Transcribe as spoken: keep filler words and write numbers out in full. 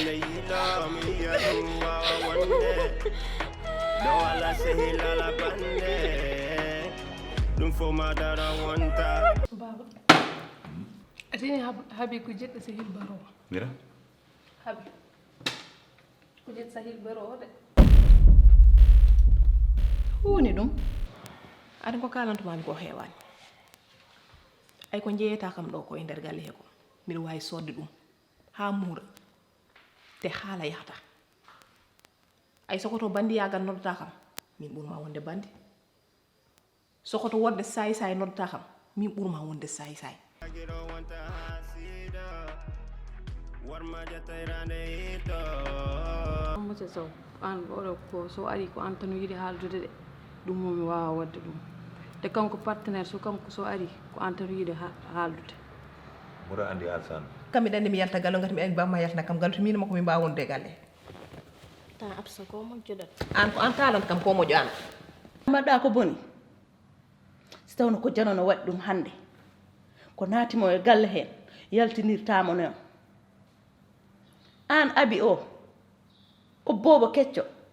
Nde yiɗo mi yiya ɗum wawa wonde. Ɗo wala sehil ala bande. Ɗum fo ma dara wonta. Baba, a tini hab- habi ko jeɗɗo sehil baro. Mira? Habi ko jeɗɗo sehil baro de. Huuni ɗum. Aɗa ko kalantumami ko heewani. Ay ko jeeyata kam ɗo ko e nder galle he ko. Mbiɗa wawi sodde ɗum haa muura. Te haala yahata. Ay sokoto bandiyagal noddata kam. Min ɓurma wonde bandi. Sokoto wonde saay saay noddata kam. Min ɓurma wonde saay saay. Monsieur Sow, an oɗo ko so ari ko an tan yiɗi haaldude de. Ɗum mo mi wawa wadde ɗum. Te kanko partenaire so kanko so ari ko an tan yiɗi ha- haaldude. Mura andi alsan. Kam miɗa andi mi yalta gallo ngati mi andi bamma yaltana kam gallo to min makko min mbawa wonde e galle. Ta absa ko moƴƴuɗat. An ko an talan kam ko moƴƴo an. Mbaɗɗa ko boni. Si tawno ko jano no waɗi ɗum hannde, ko naati mo e galle heen, yaltinirtaamo noon. Aan Abi o, ko boobo kecco,